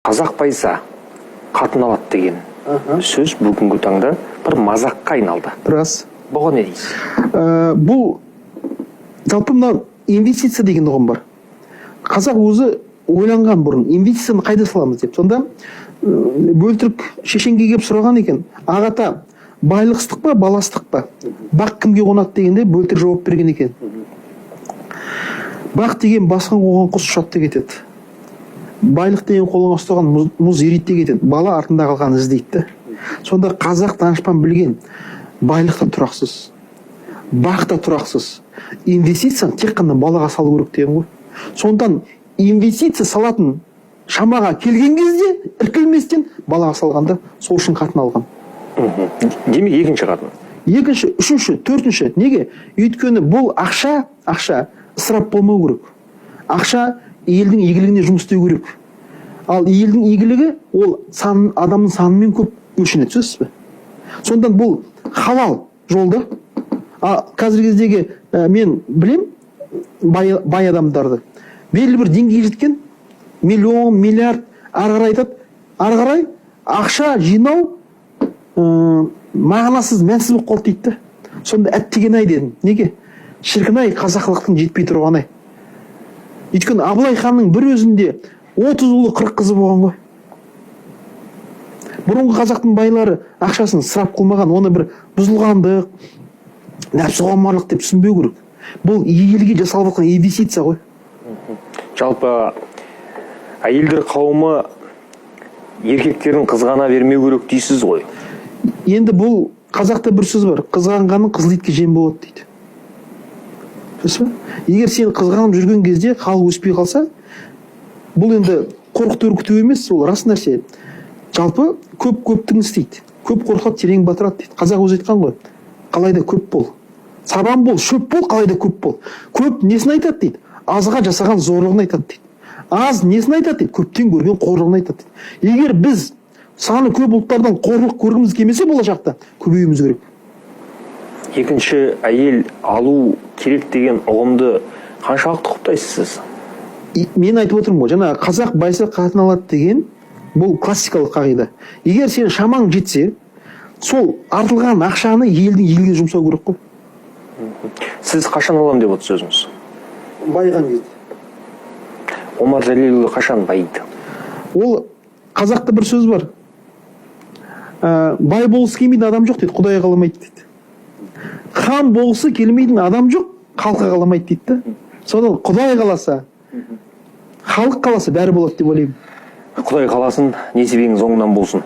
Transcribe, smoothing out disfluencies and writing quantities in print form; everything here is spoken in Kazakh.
Қазақ байса, қатын алады деген сөз бүгінгі таңда бір мазаққа айналды. Рас. Бұған не дейсіз? Бұл жалпы мынау инвестиция деген ұғым бар. Қазақ өзі ойланған бұрын, инвестицияны қайда саламыз деп. Сонда Бөлтірік шешенге келіп сұраған екен: «Ағата, байлық ыстық па, бала ыстық па, бақ кімге қонады?» дегенде, Бөлтірік жауап берген екен: «Бақ деген басқан қонған құс ұшады да кетеді, байлық деген қолыңа ұстаған мұз ериді де кетеді, бала артында қалған із», – дейді да. Сонда қазақ данышпан білген: байлық та тұрақсыз, бақ та тұрақсыз, инвестицияны тек қана балаға салу керек деген ғой. Сондықтан инвестиция салатын шамаға келген кезде іркілместен балаға салғанда, сол үшін қатын алған. Демек, екінші қатын. Екінші, үшінші, төртінші. Неге? Өйткені бұл ақша ысырап болмау керек, ақша елдің игілігіне жұмыс істеу керек. Ал елдің игілігі ол сан, адамның санымен көп өлшенеді, түсінесіз бе? Сондықтан бұл халал жол да. А қазіргі кездегі мен білем бай адамдарды, белгілі бір деңгейге жеткен, миллион, миллиард, ары қарай айтады, ары қарай ақша жинау мағынасыз, мәнсіз болып қалды дейді да. Сонда әттеген ай дедім. Неге? Шіркін ай, қазақылықтың жетпей тұрғаны ай. Өйткені Абылай ханның бір өзінде 30 ұлы, 40 қызы болған ғой. Бұрынғы қазақтың байлары ақшасын ысырап қылмаған. Оны бір бұзылғандық, нәпсіқұмарлық деп түсінбеу керек. Бұл елге жасалып жатқан инвестиция ғой. Жалпы, әйелдер қауымы еркектерін қызғана бермеу керек дейсіз ғой? Енді бұл қазақта бір сөз бар: «Қызғанғаның қызыл итке жем болады», – дейді. Дұрыс па? Егер сен қызғанып жүрген кезде халық өспей қалса, бұл енді қорқыту, үркіту емес, ол рас нәрсе. Жалпы, көп көптің істейді, көп қорқады, терең батырады дейді. Қазақ өзі айтқан ғой: қалай да көп бол, сабан бол, шөп бол, қалай да көп бол. Көп несін айтады дейді? Азға жасаған зорлығын айтады дейді. Аз несін айтады дейді? Көптен көрген қорлығын айтады дейді. Егер біз саны көп ұлттардан қорлық көргіміз келмесе, болашақта көбеюіміз керек. Екінші әйел алу керек деген ұғымды қаншалықты құптайсыз сіз? Мен айтып отырмын ғой, жаңа қазақ байса, қатын алады деген, бұл классикалық қағида. Егер сен шамаң жетсе, сол артылған ақшаны елдің игілігіне жұмсау керек қой. Сіз қашан аламын деп отырсыз өзіңіз? Байыған кезде. Омар Жәлелұлы қашан байиды? Ол қазақта бір сөз бар, бай болғысы келмейтін адам жоқ дейді, құдай қаламайды дейді. Хан болғысы келмейтін адам жоқ, халқы қаламайды дейді да. Содан құдай қаласа, халық қаласа, бәрі болады деп ойлаймын. Құдай қаласын, несібеңіз оңынан болсын.